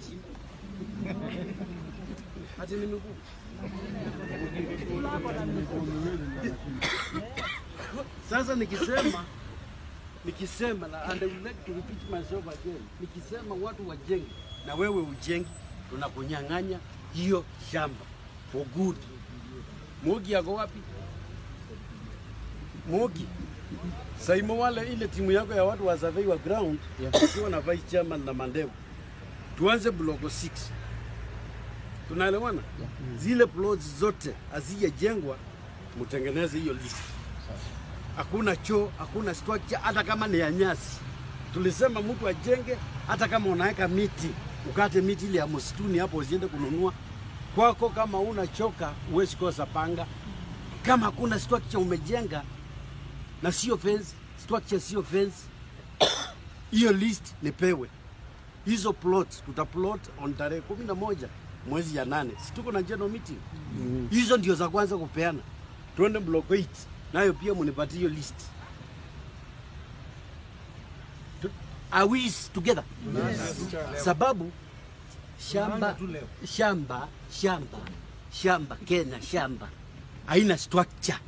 shida? Ati ni miguu. Sasa nikisema na and I would like to repeat myself again. Nikisema watu wajenge na wewe ujengi, tunakunyang'anya hiyo shamba for good. Mogi yako wapi? Mogi. Saimo wale ile timu yako ya watu wa survey wa ground ukiwa na vice chairman na Mandevu. Tuanze block 6. Tunaelewana? Zile plots zote hazijajengwa, mtengeneze hiyo list. Hakuna choo, hakuna structure, hata kama ni ya nyasi. Tulisema mtu ajenge, hata kama unaweka miti, ukate miti ile ya msituni hapo usiende kununua. Kwako kama unachoka, huwezi kosa panga. Kama hakuna structure umejenga na sio fence, structure sio fence, hiyo list nipewe. Hizo plots tutaplot on tarehe 11 mwezi ya 8. Si tuko na general meeting. Hizo ndio za kwanza kupeana. Tuende block 8. Nayo pia mnipatie hiyo list. Are we together? Yes. Sababu shamba shamba shamba shamba Kenya shamba haina structure,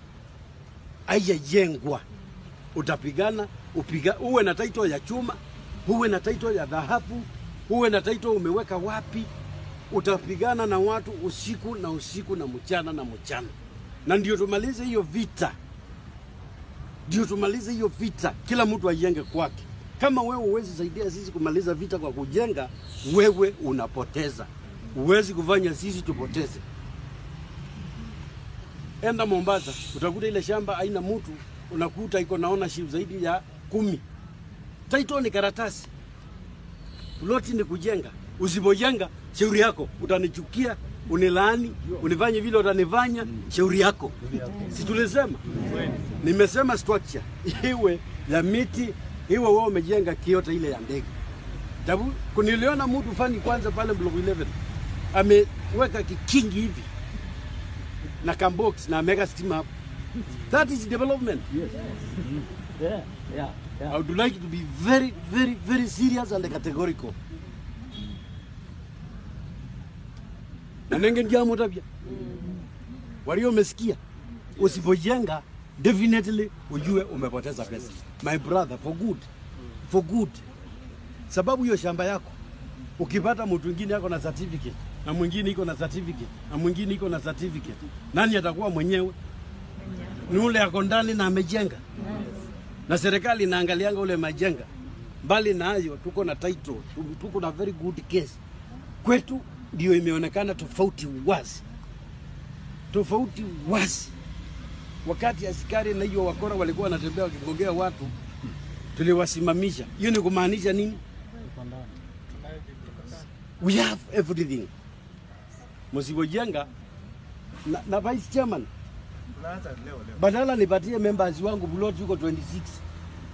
haijajengwa. Utapigana, uwe na title ya chuma, uwe na title ya dhahabu, uwe na title umeweka wapi, utapigana na watu usiku na usiku na mchana na mchana. Na ndio tumalize hiyo vita. Ndio tumalize hiyo vita. Kila mtu ajenge kwake. Kama wewe huwezi saidia sisi kumaliza vita kwa kujenga, wewe unapoteza. Huwezi kufanya sisi tupoteze. Enda Mombasa, utakuta ile shamba haina mtu, unakuta iko na ownership zaidi ya 10. Title ni karatasi. Plot ni kujenga. Usipojenga, shauri yako, utanichukia, unilaani, unifanye vile utanifanya, shauri yako. Si tulisema? Nimesema structure iwe ya miti, iwe wewe umejenga kiota ile ya ndege. Tabu kuniliona mtu fani kwanza pale block 11 ameweka kikingi hivi na kambox na ameweka stima hapo. That is development. Yes. Yeah, yeah, yeah. I would like to be very, very, very serious and categorical. Na nenge ndia tabia. Walio umesikia, usipojenga definitely ujue umepoteza pesa. My brother, for good. For good. Sababu hiyo shamba yako ukipata mtu mwingine yako na certificate, na mwingine iko na certificate, na mwingine iko na certificate, nani atakuwa mwenyewe? Ni ule ako ndani na amejenga. Na serikali inaangalianga ule majenga. Mbali na hayo tuko na title, tuko na very good case. Kwetu ndio imeonekana tofauti wazi. Tofauti wazi. Wakati askari na hiyo wakora walikuwa wanatembea wakigongea watu, tuliwasimamisha. Hiyo ni kumaanisha nini? We have everything. Msipojenga na vice chairman, badala nipatie members wangu plot yuko 26,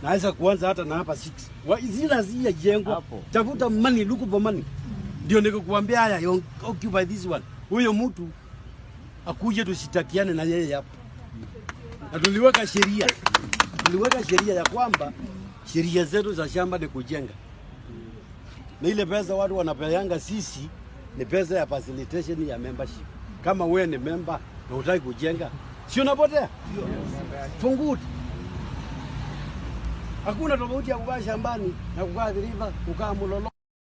naweza kuanza hata na hapa 6. Zila zijengwa. Tafuta money, look for money. Ndio nikukuambia haya, occupy this one. Huyo mtu akuje tusitakiane na yeye hapa. Na tuliweka sheria. Tuliweka sheria ya kwamba sheria zetu za shamba ni kujenga. Na ile pesa watu wanapeanga sisi ni pesa ya facilitation ya membership. Kama wewe ni member na hutaki kujenga, si unapotea? For good. Hakuna tofauti ya kukaa shambani na kukaa river, kukaa Mulolo.